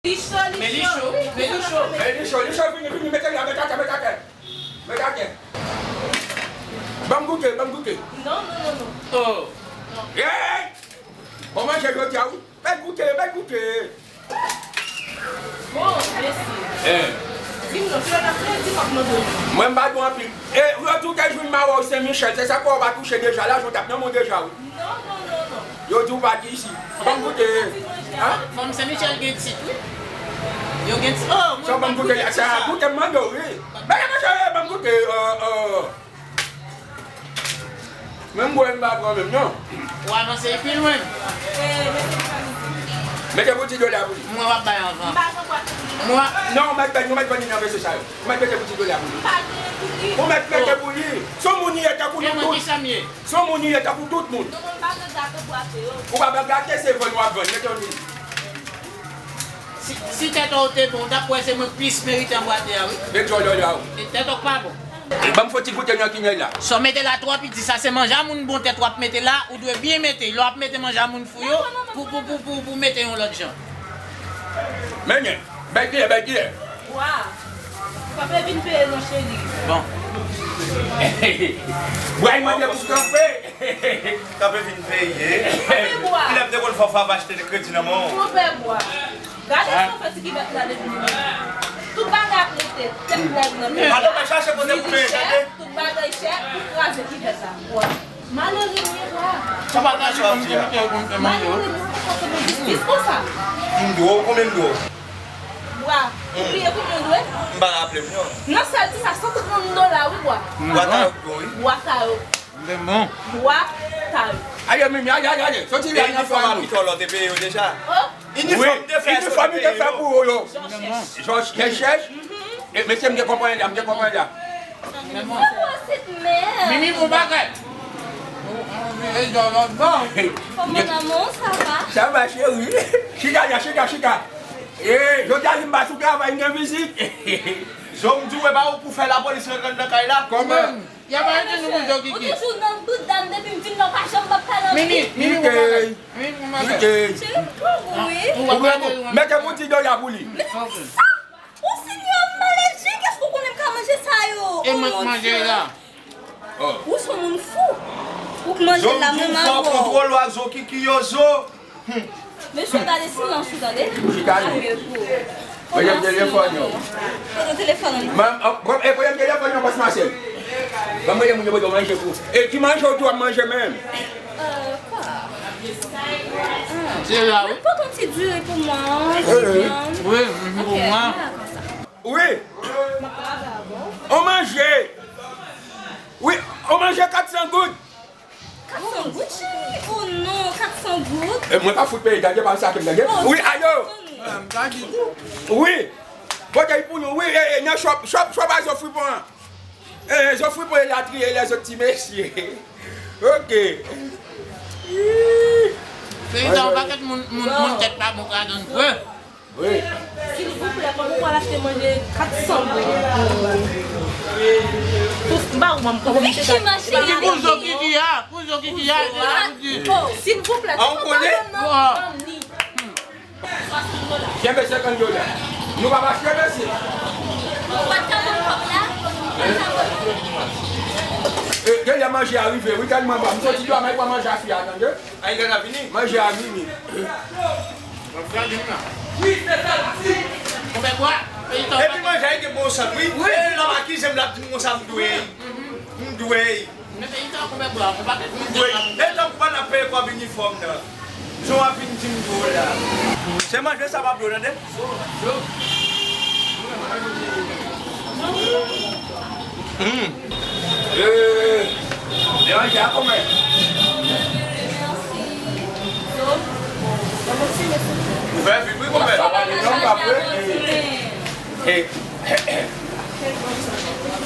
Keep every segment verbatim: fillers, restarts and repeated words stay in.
Li cho, li cho. Men li cho, men li cho. Men li cho, li cho, vini, vini, mete la, mete atè, mete atè. Mete atè. Ban m goute, ban m goute. Non, non, non, non. Oh. Hey! Bon manje jodi a, wi. Bay goute, bay goute. Bon, mèsi. Eh. Di m non, si yo t ap plezi, m ap mande w. Mwen, m pa di w anpil. E, yo di w te jwenn mawon Sen Michèl, se sa k fè w pa touche deja, lajan w t ap nan men w deja, wi. Non, non, non, non. Yo di w pa t isi. Ban m goute. Fòm Sen Michèl gen tit, wi. Yo gen tit. Oh, mwen pa t goute tit sa. Sa, ban m goute, sa, goute m mande w, wi. Bagay manje, ban m goute, euh, euh. Menm bwè m pa pran menm, non. Ou avanse pi lwen. Mete pou ti dola pou li. Mwen w ap bay anvan. Mwen w ap... Non, ou mèt bay, ou mèt vann li nan veso sa yo. Ou mèt mete pou ti dola pou li. Ou mèt mete pou li. Se yon moun li ye tankou nou tout. Se yon moun li ye tankou tout moun. Ou pa pral gate, se vann w ap vann. Mete yon li. Si, si tèt ou te bon, ou t ap wè se mwen k plis merite anba tè a, wi. Mete yon dola, wi. E tèt ou k pa bon. Ban m fon ti goute nan kinèy la. Sa w mete la twò piti, sa se manje a moun bon tèt w ap mete la, ou dwe byen mete. Lè w ap mete manje a moun fou yo, pou, pou, pou, pou, pou mete yon lòt jan. Mennen, bay kiyè, bay kiyè. Wa, ou pa vle vin peye non, cheri. Bon. Bwa, l mande pou kanpe. Kanpe vin peye. Kanpe bwa. Kilè m te konn fè w fè w achte kredi nan men w? Kanpe bwa. Gade sa w fè ti kivèt la depi nou. Tout bagay ap rete, tèt nèg nan men. Madanm, al chache kote pou mete, tande. Tout bagay chè, ou kraze kivèt la. Malere m ye, bwa. Sa pa ka chita m te mete yo pou m fè manje, wi. Malere m, ou pa ka fè jistis konsa. M dwe w, konbyen m dwe w? Bwa, ou bliye konbyen w dwe? M pa raple m, non. Nan sèl ti sa, san trant dola, wi, bwa. Bwa ta yo k bon, wi. Bwa ta yo. M te bon. Bwa ta yo. Ayo, Mimi, ayo, ayo, ayo. Soti la, nan fanmi. Inifòm a pito lò te peye yo deja. Oh. Inifòm te fè, inifòm te fè pou ou yo. Jòj chèch. Jòj chèch. E, mesye, m te konprann la, m te konprann la. Mimi, bon bagay. Kòman, lanmou, sa va? Sa va, cheri. Chita la, chita, chita. E, jodi a, li m pa sou travay, m gen vizit. Zo, m di w, e pa ou pou fè lapolis rantre nan kay la? Kòman? Y ap arete nou pou Zo Kiki. Ou toujou nan bout dam depi m vin la, ou pa janm p ap pale anpil. Mimi, Mimi, bon bagay. Mimi, bon bagay. Cheri, m twò gou, wi. Ou twò gou. Mete pou ti dola pou li. Mete sa. O Senyè, m alèjik, èske w konnen m ka manje sa yo? E mwen k manje la. Ou se yon moun fou. Ou k manje la, mwen m a wè w. Zo, m di w fò kontwòl w ak Zo Kiki yo, Zo. Mesye, gade silans ou, tande. Chita non. Mwen, telefòn yo. Kote telefòn ou? Mwen, e, mwen, telefòn yo, bòs Masèl. Ban mwen, moun yo, manje pou. E ki manje ou di w ap manje menm? Euh, quoi? Se la, wi. Pote yon ti diri pou mwen, ti vyann. Wi, wi, pou mwen. Wi. On manje. Wi, on manje kat san goud. Kat san goud, cheri? Oh non, kat san goud. E mwen pa fout peye, gade pa sa ke m gade. Wi, alo. Wi. Pote pou nou, wi, e, e, nan chòp, chòp, chòp a Zo Fripon an. E, Zo Fripon elatriye lèzòt ti mesye. Ok. Se yon pakèt moun, moun, moun tèt pa bon ka donn kwe. Wi. Silvouplè, kòman ou pral achte manje kat san goud? Pou, m pa wè m konprann. Ki manje a? Ki pou Zo Kiki a? Pou Zo Kiki a, se la pou di. Silvouplè, a, ou konnen? Kenbe senkant dola. Nou pa mache, mesye. Ou pa t ka ban m kòb la? Ou pa t ka ban m kòb la? E, genlè manje a rive, wi, tèlman m soti dwa, men pa manje a fi a, tande? Ay, gad a vini. Manje a vini. Epi manje a gen bon sant, wi. Wi. E, l ap akize m, l ap di m konsa m dwe. M dwe. M dwe. E tankou pa n ap peye kòb inifòm nan. Jan w ap vin di m dwe w la. Se manje sa m ap dwe w, tande? Hmm. Eh, eh, eh. Manje a kòman? Ouvè vit, wi, konpè. Eh, eh, eh.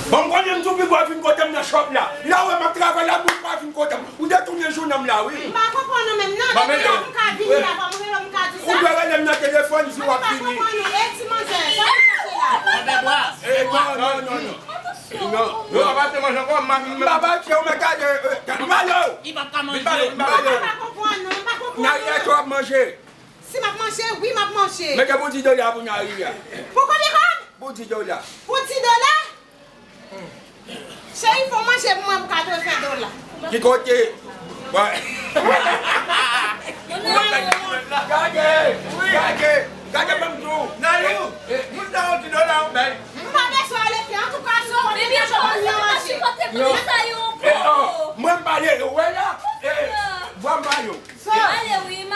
Bon, m konnen m tou pi gwo vin kote m nan chòp la. La w wè m ap travay la, moun pa vin kote m. Ou detounen jounen m la, wi. M pa konprann ou menm, non. Depi lè m ka vini la, m rele w, m ka di sa. Ou dwe rele m nan telefòn, di w ap vini. M pa konprann ou. E ti manzè, sa w chache la? Anbè bwa. Eh, non, non, non, non. Non. Yo, papa, te manje ankò, m pa vin menm. Papa, se ou mèt gade, eh, m pale w. Li p ap ka manje. M pale w, m pale w. M pa konprann, non, m pa konprann, non. Nan yè, w ap manje. Si m ap manje, wi, m ap manje. Mete pou ti dola pou Nari a. Pou konbyen kòb? Pou ti dola. Pou ti dola? Cheri, fò manje pou mwen pou katreven dola. Ki kote? Gade, gade, gade, ban m di w. Nayou, moun sa yo ti dola ou bay. M pa bezwen ale pi, antouka, se ou ki te jwenn manje. Mwen pale, ou wè la? Bwa m ba yo.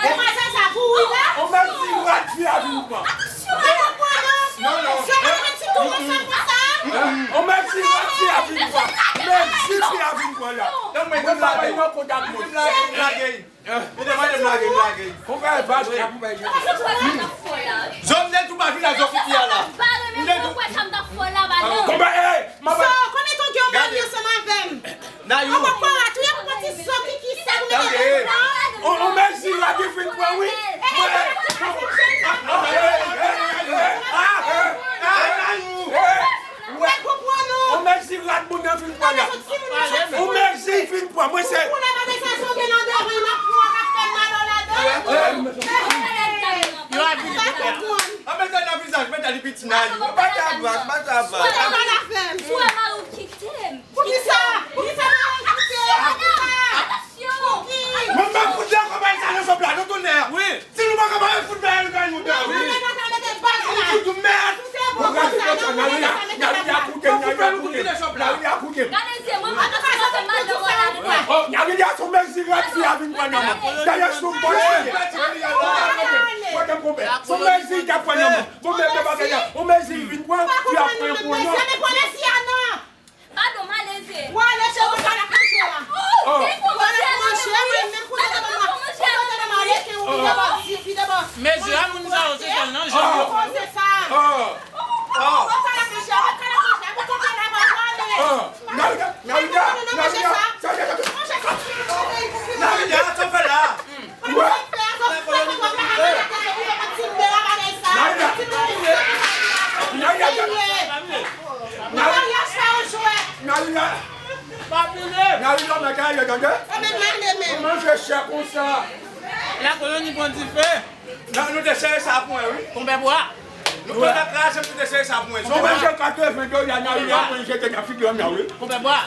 Demwazèl sa pou ou la? Ou mèsi rad fi a vin pran. Atansyon, atansyon. Non, non. Se ou ki ti tou sa konsa? Ou mèsi rad fi a vin pran. Mèsi fi a vin pran la. Mwen pa bay nan kontak mwen. Lage, lage. Li te mande m lage, m lage. Konpè, bas la pou bay. Zòm de tou pa vin la, zòm fiti a la. M te tou. Konpè, ey, m ap. So, konbyen tan ke w marye ansanm avè m? Nayou. An, papa, tou yon pati so ki, ki sa pou mete nan. On, on mèsi la ki fin pran, wi. Mwen. Ah, ah, Nayou. Mwen konprann ou. On mèsi rad moun nan fin pran la. On mèsi fin pran. Mwen se. Yo ap vini konpè. An mete nan vizaj, mete li piti Nayou. Bata bas, bata bas. Swè mari w kite m. Poukisa? Poukisa mwen kite? Poukisa? Mwen pa fout dakò bay sa nan sòp la, nou tounen an. Wi. Si nou pa ka bay fout bay nou bay nou dan, wi. Mwen pa ka mete bag la. Fout mèd. Mwen ka di konsa, Nari a, Nari a koute m, Nari a koute m. Nari a koute m. Gade zye mwen, mwen ka fè madanm mwen la. Oh, Nari a sou mezi rad fi a vin pran nan mwen. Dayè sou bòs li ye. Kote m konpè? Sou mezi li t ap pran nan mwen. Bon, men, men, bagay la. On mezi li vin pran, fi a pran pou non. Padon, m ale ze. Ou ale ze, ou pa la kouche la. Oh, se pou manje, mwen menm pou manje, mwen menm pou manje. Mezi a moun sa yo, se sèl nan janm yo. Poze sa. Oh. Oh. Ou pa la kouche, ou pa la kouche, ou pa la kouche. Narita, Narita, Narita. Narita, sa w fè la? Nari la, Nari la, mwen ka ale tande. Ou manje chè konsa. Lakoloni pran dife. Nan, nou te sere sa pou mwen, wi. Konpè bwa. Nou pran nan kraze, nou te sere sa pou mwen. Ou manje katreven dola, Nari la, mwen jete nan figi w la, wi. Konpè bwa.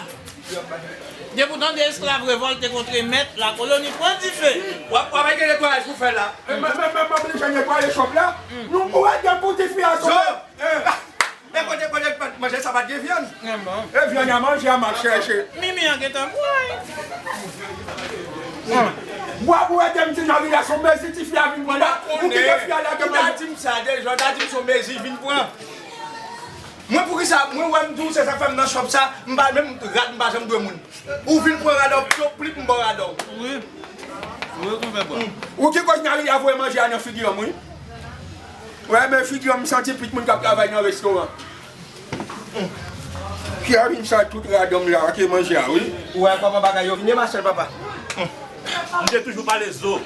Depi w tande esklav revòlte kont mèt, lakoloni pran dife. W ap, w ap gen netwayaj pou fè la. E, men, men, men, m oblije netwaye chòp la. Nou, ou wè gen pou ti fi a sou. Men kote, kote manje sa pa t gen vyann. E vyann a manje a m ap chèche. Mimi an gentan bwè. Bwa pou wè gen ti Nari la sou mezi ti fi a vin pran la. Ou kite fi a la gen manje. Ou ta di m sa deja, ou ta di m sou mezi vin pran. Mwen poukisa, mwen wè m di w se sa k fè m nan chòp sa, m pa menm rad m pa janm dwe moun. Ou vin pran rad ou, pli m ba w rad ou. Wi. Wi, konpè bwa. Ou ki koz Nari a voye manje a nan figi an, wi. Wè, men figi an, m santi pit moun k ap travay nan restoran. Ki a vin sa tout rad an m la, ke manje a, wi. Ou wè kòman bagay yo vin ye, Machèl, papa? M te toujou pale zo.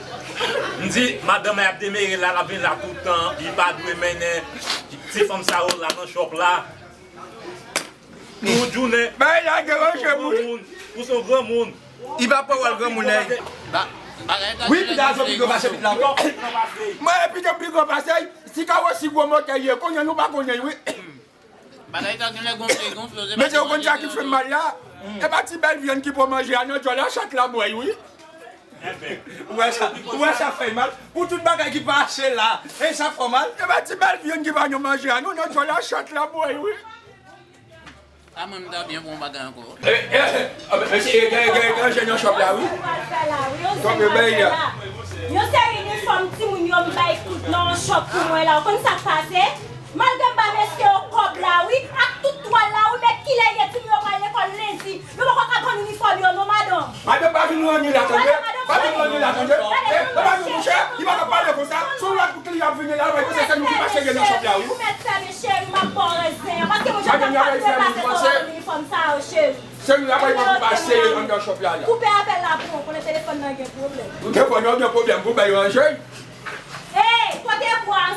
M di, madanm mwen ap demere la, l ap vin la tout tan, li pa dwe mennen ti fanm sa yo la nan chòp la. Tout jounen. Bay la deranje moun. Ou se yon granmoun. Li pa pawòl granmoun, nèg. Wi, pita zo pi gwo pase pit la ankò. Mwen, pita pi gwo pase, si kawosi gwo motè ye, konnen nou pa konnen, wi. Bagay ta genlè gonfle, gonfle. Mesye, ou konn sa ki fè m mal la? E pa ti bèl vyann ki pran manje a nan djòl a chat la bwè, wi. Ou wè sa, ou wè sa fè mal? Pou tout bagay ki pase la, e sa fè mal? E pa ti bèl vyann ki pa nan manje a non, nan djòl a chat la bwè, wi. A mwen, m ta byen pran yon bagay ankò. E, e, e, mesye, gen, gen, gen danje nan chòp la, wi. Tonbe bay la. Yon seri inifòm timoun yo m bay tout nan yon chòp pou mwen la. Ou konn sa k pase? Malgre m ba mesye yo kòb la, wi, ak tout twal la, wi, men kilè ye timoun yo pral lekòl lendi? Yo poko ka jwenn inifòm yo non, madanm. Madanm pa vin ranni la, tande. Pa vin ranni la, tande. E, pa vin, monchè, li pa ka pale konsa. Se yon lòt kout li ap vini la, li pral panse se nou ki pa serye nan chòp la, wi. Ou mèt fèmen, cheri, m ap ba w rezon an, paske mwen janm t ap pase pou w ba m inifòm sa yo, cheri. Se nou la pral pase anndan chòp la, la. Koupe apèl la pou mwen, konnen telefòn nan gen pwoblèm. Telefòn nan gen pwoblèm, pou bay ranje. Ey, kote bwa?